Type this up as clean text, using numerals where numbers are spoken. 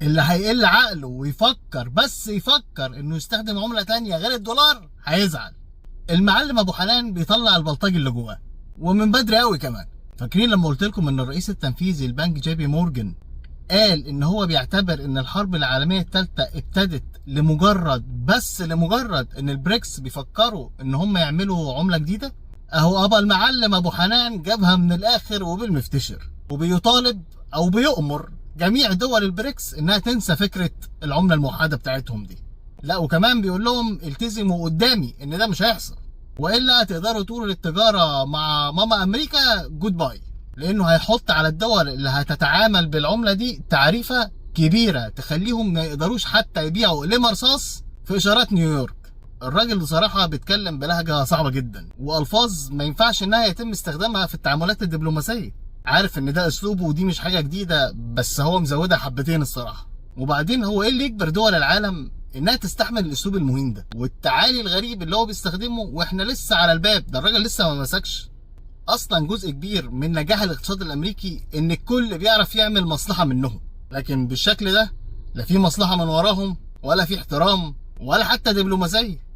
اللي هيقل عقله ويفكر، بس يفكر انه يستخدم عملة تانية غير الدولار، هيزعل. المعلم ابو حنان بيطلع البلطجي اللي جواه، ومن بدري قوي كمان. فاكرين لما قلت لكم ان الرئيس التنفيذي لبنك جي بي مورجان قال ان هو بيعتبر ان الحرب العالمية الثالثة ابتدت لمجرد، بس لمجرد ان البريكس بيفكروا ان هم يعملوا عملة جديدة؟ اهو ابا المعلم ابو حنان جابها من الاخر وبالمفتشر، وبيطالب او بيؤمر جميع دول البريكس انها تنسى فكرة العملة الموحدة بتاعتهم دي. لا وكمان بيقول لهم التزموا قدامي ان ده مش هيحصل، والا تقدروا تقولوا للتجارة مع ماما امريكا goodbye، لانه هيحط على الدول اللي هتتعامل بالعملة دي تعريفه كبيرة تخليهم ما يقدروش حتى يبيعوا قلم رصاص في اشارات نيويورك. الراجل بصراحة بيتكلم بلهجة صعبة جدا والفاظ ما ينفعش انها يتم استخدامها في التعاملات الدبلوماسيه. عارف ان ده اسلوبه ودي مش حاجة جديده، بس هو مزودها حبتين الصراحه. وبعدين هو ايه اللي يجبر دول العالم انها تستحمل الاسلوب المهين ده والتعالي الغريب اللي هو بيستخدمه واحنا لسه على الباب؟ ده الراجل لسه ما مسكش اصلا. جزء كبير من نجاح الاقتصاد الامريكي ان الكل بيعرف يعمل مصلحة منهم، لكن بالشكل ده لا في مصلحة من وراهم ولا في احترام ولا حتى دبلوماسيه.